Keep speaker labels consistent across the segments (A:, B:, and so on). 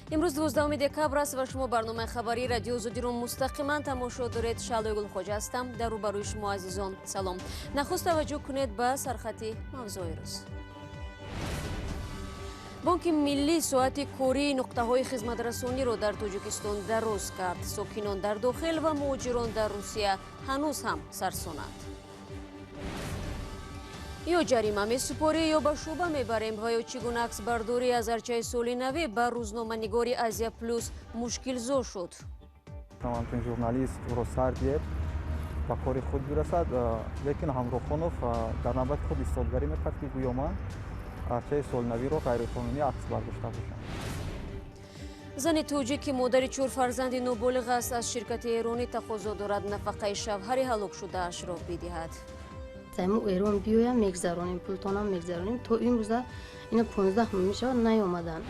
A: Имрӯз 12 декабр аст ва шумо барномаи хабарии Радиои Озодиро мустақиман тамошо доред. Шаълои Гулхоҷа ҳастам. Дар рӯбарӯи шумо азизон салом. Нахуст таваҷҷӯҳ кунед ба сархати мавзӯи рӯз. Бонки миллӣ соати кории нуқтаҳои хизматрасониро дар Тоҷикистон дароз кард. Сокинон дар дохил ва муҳоҷирон дар Русия ҳанӯз ҳам сарсонанд. Ё ҷарима месупорӣ, ё ба шӯъба мебарем ва ё чӣ гуна аксбардорӣ аз арчаи соли навӣ ба рӯзноманигори Азия Плюс мушкилзо шуд.
B: Ҳамчун журналист ӯро сар диҳед, ба кори худ бирасад, лекин Ҳамрохонов дар навбати худ истодгарӣ мекард, ки гӯё ман арчаи солнавиро ғайриқонунӣ акс бардошта бошам.
A: Зани тоҷик, ки модари чор фарзанди ноболиғ аст, аз ширкати эронӣ тақозо дорад нафақаи шавҳари ҳалокшудаашро бидиҳад.
C: Мо Эрон биёям, мегзаронем, пултонам мегзаронем. То имрӯза ина 15 моҳ мешавад, наёмаданд.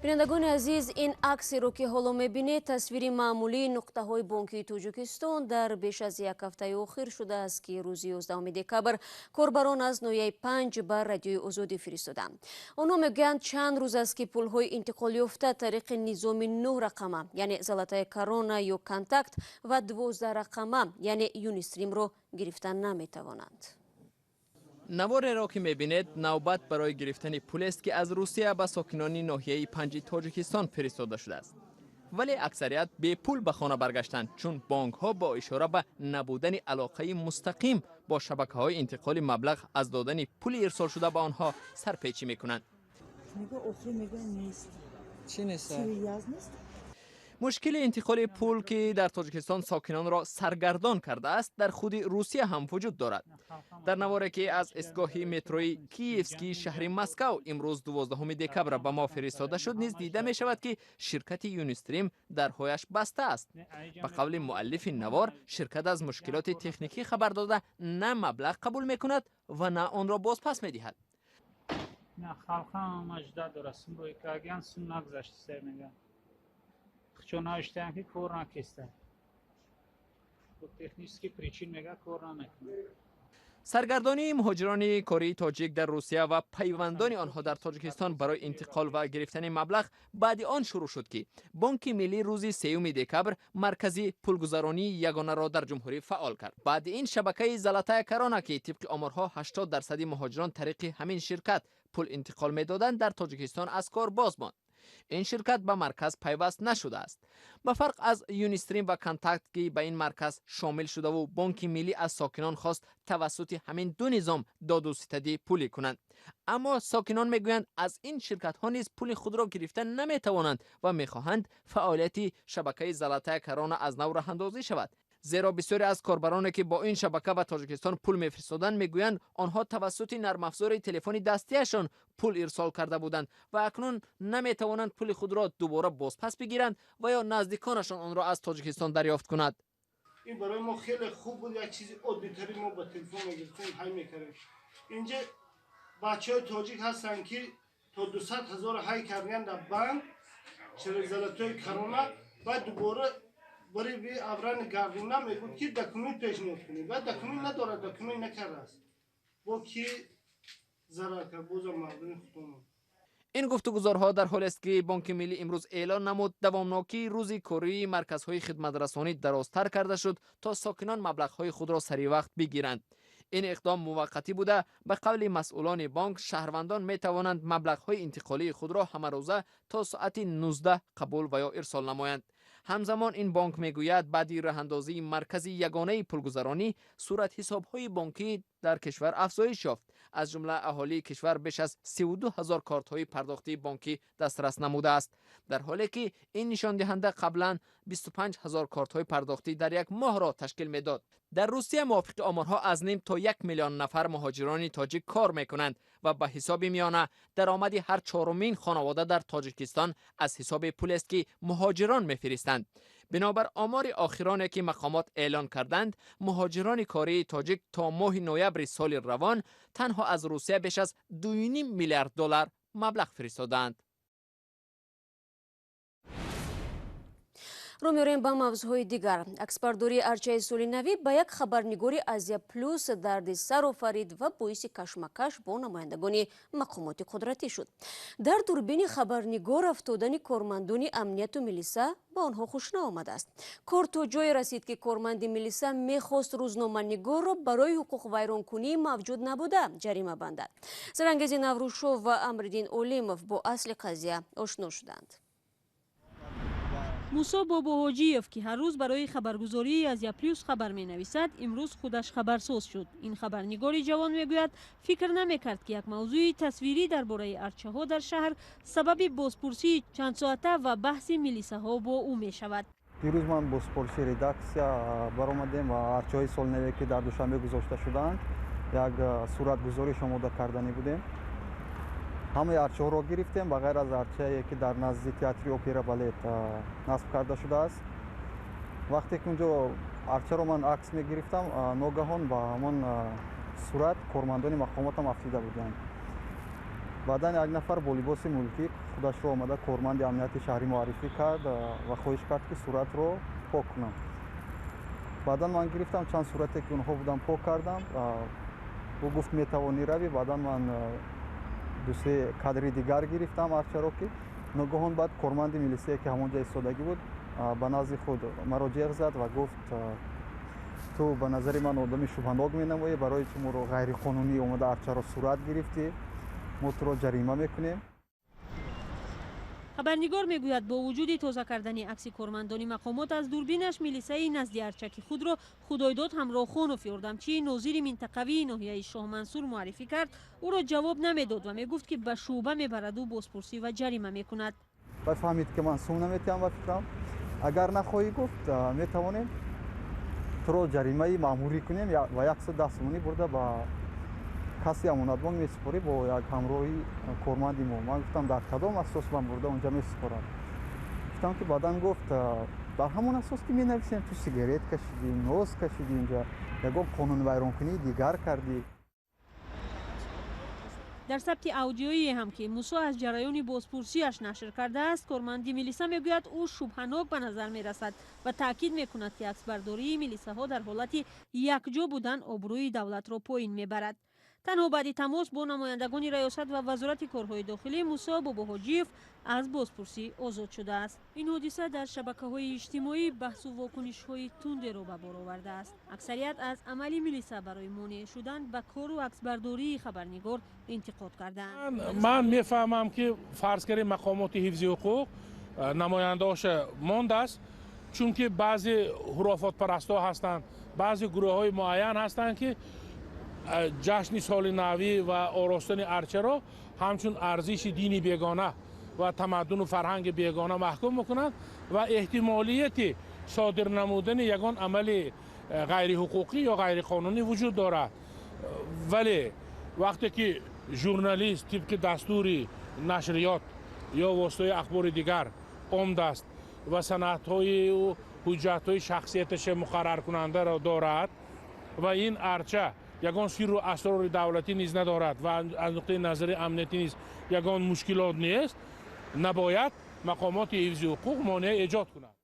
A: Бинандагони азиз, ин аксеро, ки ҳоло мебинед, тасвири маъмулии нуқтаҳои бонкии Тоҷикистон дар беш аз як ҳафтаи охир шудааст, ки рӯзи 11 декабр корбарон аз ноҳияи Панҷ ба Радиои Озодӣ фиристоданд. Онҳо мегӯянд, чанд рӯз аст, ки пулҳои интиқолёфта тариқи низоми нӯҳ рақама, яъне Золотая корона ё Контакт, ва 12 рақама, яъне Юнистримро гирифта наметавонанд.
D: Навореро ки мебинед, навбат барои гирифтани пулест, ки аз Русия ба сокинони ноҳияи Панҷи Тоҷикистон фиристода шудааст. Вале аксарият бепул ба хона баргаштанд, чун бонкҳо бо ишора ба набудани алоқаи мустақим бо шабакаҳои интиқоли маблағ аз додани пули ирсолшуда ба онҳо сарпечӣ мекунанд.
E: Чӣ нест?
D: Мушкили интиқоли пул, ки дар Тоҷикистон сокинонро саргардон кардааст, дар худи Русия ҳам вуҷуд дорад. Дар наворе, ки аз истгоҳи метрои Киевскии шаҳри Москав имрӯз 12 декабр ба мо фиристода шуд, низ дида мешавад, ки ширкати Юнистрим дарҳояш баста аст. Ба қавли муаллифи навор, ширкат аз мушкилоти техникӣ хабар дода, на маблағ қабул мекунад ва на онро бозпас медиҳад.
E: Халқам мажда дора, сумрӯи кагян сум нагузашта мегӯянд. Чун навиштаям, ки кор накиста, технический причин мега, кор намекунад.
D: Саргардонии муҳоҷирони кории тоҷик дар Русия ва пайвандони онҳо дар Тоҷикистон барои интиқол ва гирифтани маблағ баъди он шурӯъ шуд, ки Бонки миллӣ рӯзи 3 декабр маркази пулгузаронии ягонаро дар ҷумҳурӣ фаъол кард. Баъди ин шабакаи Золотая корона, ки тибқи оморҳо 80% муҳоҷирон тариқи ҳамин ширкат пул интиқол медоданд, дар Тоҷикистон аз кор боз монд. Ин ширкат ба марказ пайваст нашудааст, ба фарқ аз Юнистрим ва Контакт, ки ба ин марказ шомил шудаву Бонки миллӣ аз сокинон хост тавассути ҳамин ду низом доду ситади пулӣ кунанд. Аммо сокинон мегӯянд, аз ин ширкатҳо низ пули худро гирифта наметавонанд ва мехоҳанд фаъолияти шабакаи Золотая корона аз нав роҳандозӣ шавад, зеро бисёре аз корбароне, ки бо ин шабака ба Тоҷикистон пул мефиристоданд, мегӯянд, онҳо тавассути нармафзори телефони дастияшон пул ирсол карда буданд ва акнун наметавонанд пули худро дубора бозпас бигиранд ва ё наздиконашон онро аз Тоҷикистон дарёфт кунад.
F: Ин барои мо хеле хуб буд. Як чизи оддитарин мо ба телефон мегирифтем, ҳай мекардем. Инҷа бачаҳои тоҷик ҳастанд, ки то 200 000 ҳай карданд дар банк через Золотой корона. Баъд дубора барои би аврани гардона мегӯд, ки документ пешниҳод кунед. Баъд документ надорад, документ накардааст. Бо ки зарар кард? Бозам мардуми худомон.
D: Ин гуфтугузорҳо дар ҳолест, ки Бонки миллӣ имрӯз эълон намуд, давомнокии рӯзи кории марказҳои хидматрасонӣ дарозтар карда шуд, то сокинон маблағҳои худро саривақт бигиранд. Ин иқдом муваққатӣ буда, ба қавли масъулони бонк, шаҳрвандон метавонанд маблағҳои интиқолии худро ҳамарӯза то соати 19 қабул ва ё ирсол намоянд. Ҳамзамон ин бонк мегӯяд, баъди роҳандозии маркази ягонаи пулгузаронӣ суратҳисобҳои бонкӣ дар кишвар афзоиш ёфт. Аз ҷумла аҳолии кишвар беш аз 32 ҳазор кортҳои пардохтии бонкӣ дастрас намудааст, дар ҳоле ки ин нишондиҳанда қаблан 25 ҳазор кортҳои пардохтӣ дар як моҳро ташкил медод. Дар Русия мувофиқи оморҳо аз ним то 1 миллион нафар муҳоҷирони тоҷик кор мекунанд ва ба ҳисоби миёна даромади ҳар чорумин хонавода дар Тоҷикистон аз ҳисоби пулест, ки муҳоҷирон мефиристанд. Бинобар омори охироне, ки мақомот эълон карданд, муҳоҷирони кории тоҷик то моҳи ноябри соли равон танҳо аз Русия беш аз 2,5 миллиард доллар маблағ фиристодаанд.
A: Рӯ меорем ба мавзӯъҳои дигар. Аксбардории арчаи соли навӣ ба як хабарнигори Азия Плюс дарди сар офарид ва боиси кашмакаш бо намояндагони мақомоти қудратӣ шуд. Дар дурбини хабарнигор афтодани кормандони амнияту милиса ба онҳо хуш наомадааст. Кор то ҷое расид, ки корманди милиса мехост рӯзноманигорро барои ҳуқуқвайронкунии мавҷуд набуда ҷарима бандад. Сарангези Наврӯзшов ва Амриддин Олимов бо асли қазия ошно шуданд.
G: Мусо Бобоҳоҷиев, ки ҳар рӯз барои хабаргузории Азия Плюс хабар менависад, имрӯз худаш хабарсоз шуд. Ин хабарнигори ҷавон мегӯяд, фикр намекард, ки як мавзӯи тасвирӣ дар бораи арчаҳо дар шаҳр сабаби бозпурсии чандсоата ва баҳси милисаҳо бо ӯ мешавад.
B: Дирӯз ман бо супориши редаксия баромадем ва арчаҳои солнаве, ки дар Душанбе гузошта шудаанд, як суратгузориш омода карданӣ будем. Ҳамаи арчаҳоро гирифтем, ба ғайр аз арчае, ки дар назди театри опера балет насб карда шудааст. Вақте ки унҷо арчаро ман акс мегирифтам, ногаҳон ба ҳамон сурат кормандони мақомотам афтида буданд. Баъдан як нафар бо либоси мулкӣ худашро омада корманди амнияти шаҳрӣ муаррифӣ кард ва хоҳиш кард, ки суратро пок кунам. Баъдан ман гирифтам, чанд сурате, ки онҳо будам, пок кардам. Ӯ гуфт, метавонӣ равӣ. Баъдан ман дусе кадри дигар гирифтам арчаро, ки ногаҳон баъд корманди милисие, ки ҳамон ҷо истодагӣ буд, ба назди худ маро ҷеғ зад ва гуфт: «Ту ба назари ман одами шубҳанок менамоӣ, барои чӣ моро ғайриқонунӣ омада арчаро сурат гирифтӣ? Мо туро ҷарима мекунем».
G: Хабарнигор мегӯяд, бо вуҷуди тоза кардани акси кормандони мақомот аз дурбинаш, милисаи назди арча, ки худро Худойдод Ҳамроҳхонов, ёрдамчии нозири минтақавии ноҳияи Шоҳмансур муаррифӣ кард, ӯро ҷавоб намедод ва мегуфт, ки ба шӯъба мебараду бозпурсӣ ва ҷарима мекунад.
B: Баъд фаҳмид, ки ман сум наметиҳам ба фикрам. «Агар нахоҳӣ, — гуфт, — метавонем туро ҷаримаи маъмурӣ кунем ва 110 сомонӣ бурда ба каси амонатбонк месупорӣ бо як ҳамроҳи корманди мо». Ман гуфтам, дар кадом асос ман бурда унҷа месупорам? Гуфтам, ки баъдан гуфт, бар ҳамон асос, ки менависем, ту сигарет кашидӣ, нос кашидӣ, инҷа ягон қонунвайронкунии дигар кардӣ.
G: Дар сабти аудиоие ҳам, ки Мусо аз ҷараёни бозпурсиаш нашр кардааст, корманди милиса мегӯяд, ӯ шубҳанок ба назар мерасад ва таъкид мекунад, ки аксбардории милисаҳо дар ҳолати якҷо будан обрӯи давлатро поин мебарад. Танҳо баъди тамос бо намояндагони раёсат ва Вазорати корҳои дохилӣ Мусо Бобоҳоҷиев аз бозпурсӣ озод шудааст. Ин ҳодиса дар шабакаҳои иҷтимоӣ баҳсу вокунишҳои тундеро ба бор овардааст. Аксарият аз амали милиса барои монеъ шудан ба кору аксбардории хабарнигор интиқод кардаанд.
H: Ман мефаҳмам, ки фарз кардем, мақомоти ҳифзи ҳуқуқ намояндаоша мондааст, чунки баъзе хурофотпарастҳо ҳастанд, баъзе гурӯҳҳои муайян ҳастанд, ки ҷашни соли навӣ ва оростани арчаро ҳамчун арзиши дини бегона ва тамаддуну фарҳанги бегона маҳкум мекунанд ва эҳтимолияти содир намудани ягон амали ғайриҳуқуқӣ ё ғайриқонунӣ вуҷуд дорад. Вале вақте ки журналист тибқи дастури нашриёт ё воситаи ахбори дигар омдааст ва санадҳои ҳуҷҷатҳои шахсияташа муқарраркунандаро дорад ва ин арча ягон сирру асрори давлатӣ низ надорад ва аз нуқтаи назари амниятӣ низ ягон мушкилот нест, набояд мақомоти ҳифзи ҳуқуқ монеа эҷод кунад.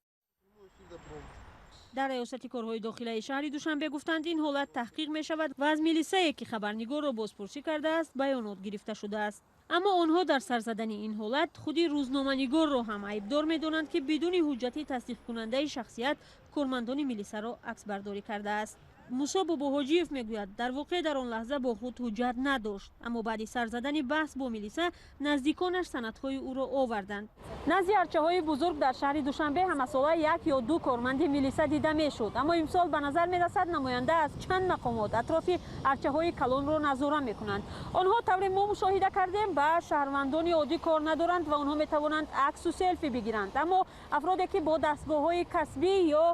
G: Дар раёсати корҳои дохилаи шаҳри Душанбе гуфтанд, ин ҳолат таҳқиқ мешавад ва аз милисае, ки хабарнигорро бозпурсӣ кардааст, баёнот гирифта шудааст. Аммо онҳо дар сар задани ин ҳолат худи рӯзноманигорро ҳам айбдор медонанд, ки бидуни ҳуҷҷати тасдиқкунандаи шахсият кормандони милисаро аксбардорӣ кардааст. Мусо Бобоҳоҷиев мегӯяд, дар воқеъ дар он лаҳза бо худ ҳуҷҷат надошт, аммо баъди сар задани баҳс бо милиса наздиконаш санадҳои ӯро оварданд. Назди арчаҳои бузург дар шаҳри Душанбе ҳамасола як ё ду корманди милиса дида мешуд, аммо имсол ба назар мерасад, намоянда аз чанд мақомот атрофи арчаҳои калонро назора мекунанд. Онҳо, тавре мо мушоҳида кардем, ба шаҳрвандони оддӣ кор надоранд ва онҳо метавонанд аксу селфи бигиранд. Аммо афроде, ки бо дастгоҳҳои касбӣ ё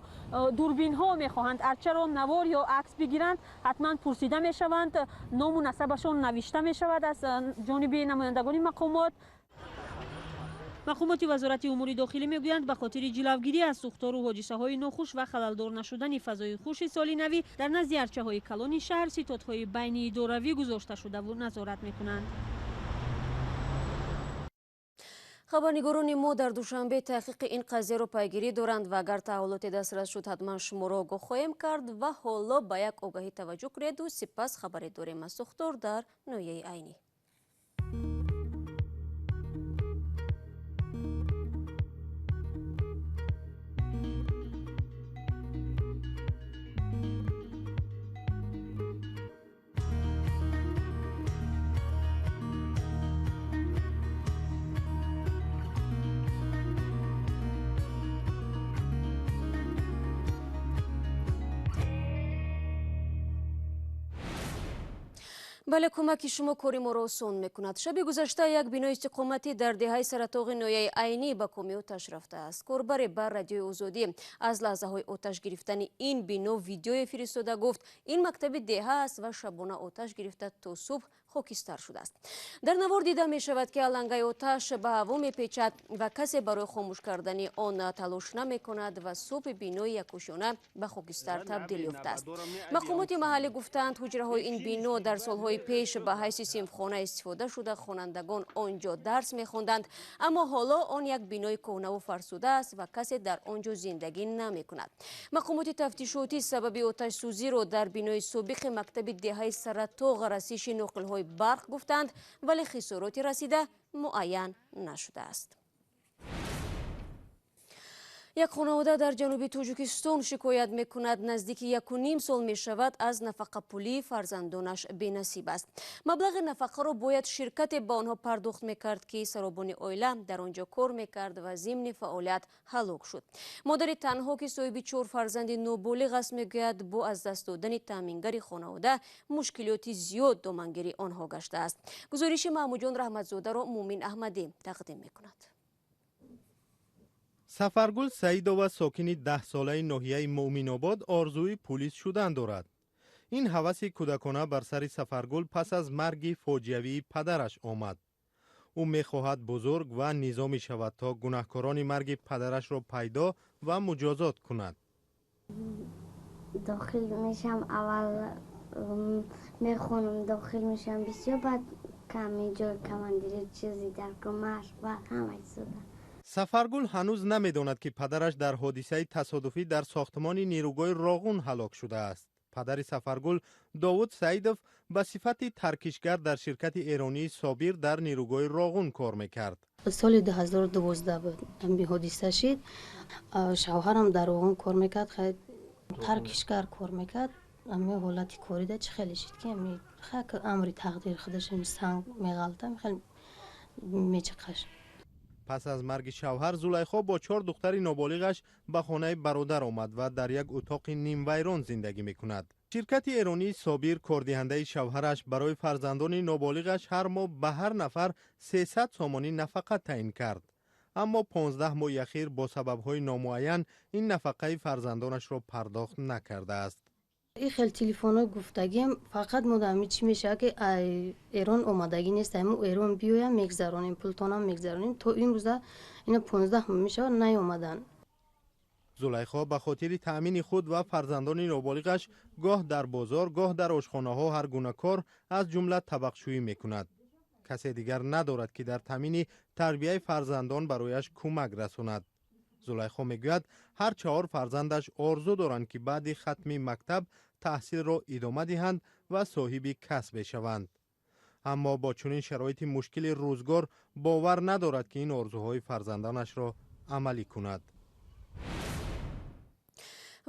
G: дурбинҳо мехоҳанд арчаро навор ё акс бигиранд, ҳатман пурсида мешаванд, ному насабашон навишта мешавад аз ҷониби намояндагони мақомот. Мақомоти Вазорати умури дохилӣ мегӯянд, ба хотири ҷилавгирӣ аз сӯхтору ҳодисаҳои нохуш ва халалдор нашудани фазои хуши соли навӣ дар назди арчаҳои калони шаҳр ситодҳои байниидоравӣ гузошта шудаву назорат мекунанд.
A: Хабарнигорони мо дар Душанбе таҳқиқи ин қазияро пайгирӣ доранд ва агар таҳаввулоте дастрас шуд, ҳатман шуморо огоҳ хоҳем кард. Ва ҳоло ба як огаҳӣ таваҷҷӯҳ кунеду сипас хабаре дорем аз сӯхтор дар ноҳияи Айнӣ. Бале, кӯмаки шумо кори моро осон мекунад. Шаби гузашта як бинои истиқоматӣ дар деҳаи Саратоғи ноҳияи Айнӣ ба коми оташ рафтааст. Корбаре ба Радиои Озодӣ аз лаҳзаҳои оташ гирифтани ин бино видеое фиристода гуфт, ин мактаби деҳа аст ва шабона оташ гирифта то субҳ хокистар шудааст. Дар навор дида мешавад, ки алангаи оташ ба ҳаво мепечад ва касе барои хомӯш кардани он талош намекунад ва субҳи бинои якошёна ба хокистар табдил ёфтааст. Мақомоти маҳаллӣ гуфтаанд, ҳуҷраҳои ин бино дар солҳои пеш ба ҳайси синфхона истифода шуда, хонандагон он ҷо дарс мехонданд, аммо ҳоло он як бинои кӯҳнаву фарсуда аст ва касе дар он ҷо зиндагӣ намекунад. Мақомоти тафтишотӣ сабаби оташсӯзиро дар бинои собиқи мактаби деҳаи Саратоғ расиши ноқилҳои барқ гуфтанд, вале хисороти расида муайян нашудааст. Як хонавода дар ҷануби Тоҷикистон шикоят мекунад, наздики 1,5 сол мешавад аз нафақапулии фарзандонаш бенасиб аст. Маблағи нафақаро бояд ширкате ба онҳо пардохт мекард, ки саробони оила дар он ҷо кор мекард ва зимни фаъолият ҳалок шуд. Модари танҳо, ки соҳиби 4 фарзанди ноболиғ аст, мегӯяд, бо аз даст додани таъмингари хонавода мушкилоти зиёд домангири онҳо гаштааст. Гузориши Маҳмудҷон Раҳматзодаро Муъмин Аҳмадӣ тақдим мекунад.
I: Сафаргул Саидова, сокини 10-солаи ноҳияи Муъминобод, орзуи пулис шудан дорад. Ин ҳаваси кӯдакона бар сари Сафаргул пас аз марги фоҷиавии падараш омад. Ӯ мехоҳад бузург ва низомӣ шавад, то гунаҳкорони марги падарашро пайдо ва муҷозот кунад.
J: Дохил мешам, аввал мехонам, дохил мешам бисёр, баъд ками ҷой командири чизи дар машқ ва ҳама чизода.
I: Сафаргул ҳанӯз намедонад, ки падараш дар ҳодисаи тасодуфӣ дар сохтмони нерӯгоҳи Роғун ҳалок шудааст. Падари Сафаргул Довуд Саидов ба сифати таркишгар дар ширкати эронии Собир дар нерӯгоҳи Роғун кор мекард.
C: Соли 2012 буд ҳамин ҳодиса шид. Шавҳарам дар Роғун кор мекард, таркишгар кор мекард. Ҳамин ҳолати корида чӣ хеле шид, ки амри тақдир худаш санг меғалта, хеле мечиқаш.
I: Пас аз марги шавҳар Зулайхо бо 4 духтари ноболиғаш ба хонаи бародар омад ва дар як утоқи нимвайрон зиндагӣ мекунад. Ширкати эронии Собир, кордиҳандаи шавҳараш, барои фарзандони ноболиғаш ҳар моҳ ба ҳар нафар 300 сомонӣ нафақа таъин кард. Аммо 15 моҳи ахир бо сабабҳои номуайян ин нафақаи фарзандонашро пардохт накардааст.
C: Ин хел телефонҳои гуфтагиам фақат модами чӣ мешавад, ки Эрон омадагӣ нест, мо Эрон биёям мегзаронем, пултонам мегзаронем. То имрӯза ина 15 моҳ мешавад наёмадан.
I: Зулайхо ба хотири таъмини худ ва фарзандони ноболиғаш гоҳ дар бозор, гоҳ дар ошхонаҳо ҳар гуна кор, аз ҷумла табақшӯӣ мекунад. Касе дигар надорад, ки дар таъмини тарбияи фарзандон барояш кӯмак расонад. Зулайхо мегӯяд, ҳар 4 фарзандаш орзу доранд, ки баъди хатми мактаб таҳсилро идома диҳанд ва соҳиби касб шаванд. Аммо бо чунин шароити мушкили рӯзгор бовар надорад, ки ин орзуҳои фарзандонашро амалӣ кунад.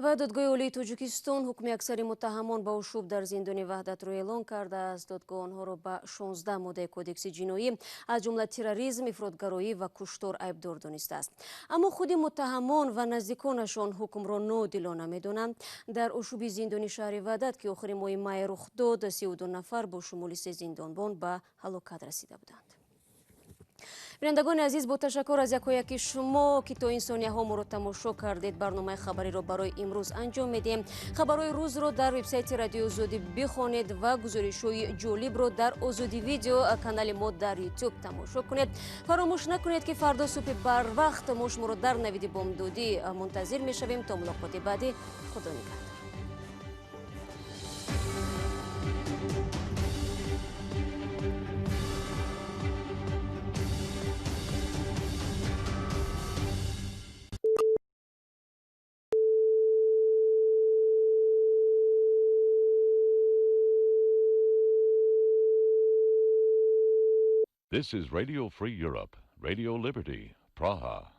A: Ва Додгоҳи Олии Тоҷикистон ҳукми аксари муттаҳамон ба ошӯб дар зиндони Ваҳдатро эълон кардааст. Додгоҳ онҳоро ба 16 моддаи кодекси ҷиноӣ, аз ҷумла терроризм, ифротгароӣ ва куштор айбдор донистааст. Аммо худи муттаҳамон ва наздиконашон ҳукмро нодилона медонанд. Дар ошӯби зиндони шаҳри Ваҳдат, ки охири моҳи май рух дод, 32 нафар бо шумули 3 зиндонбон ба ҳалокат расида буданд. Бинандагони азиз, бо ташаккур аз якояки шумо, ки то ин сонияҳо моро тамошо кардед, барномаи хабариро барои имрӯз анҷом медиҳем. Хабарҳои рӯзро дар вебсайти Радиои Озодӣ бихонед ва гузоришҳои ҷолибро дар Озодӣ видео канали мо дар Ютуб тамошо кунед. Фаромӯш накунед, ки фардо субҳи барвақт мо шуморо дар навиди бомдодӣ мунтазир мешавем. То мулоқоти баъдӣ, Худо нигаҳдор.
K: This is Radio Free Europe, Radio Liberty, Praha.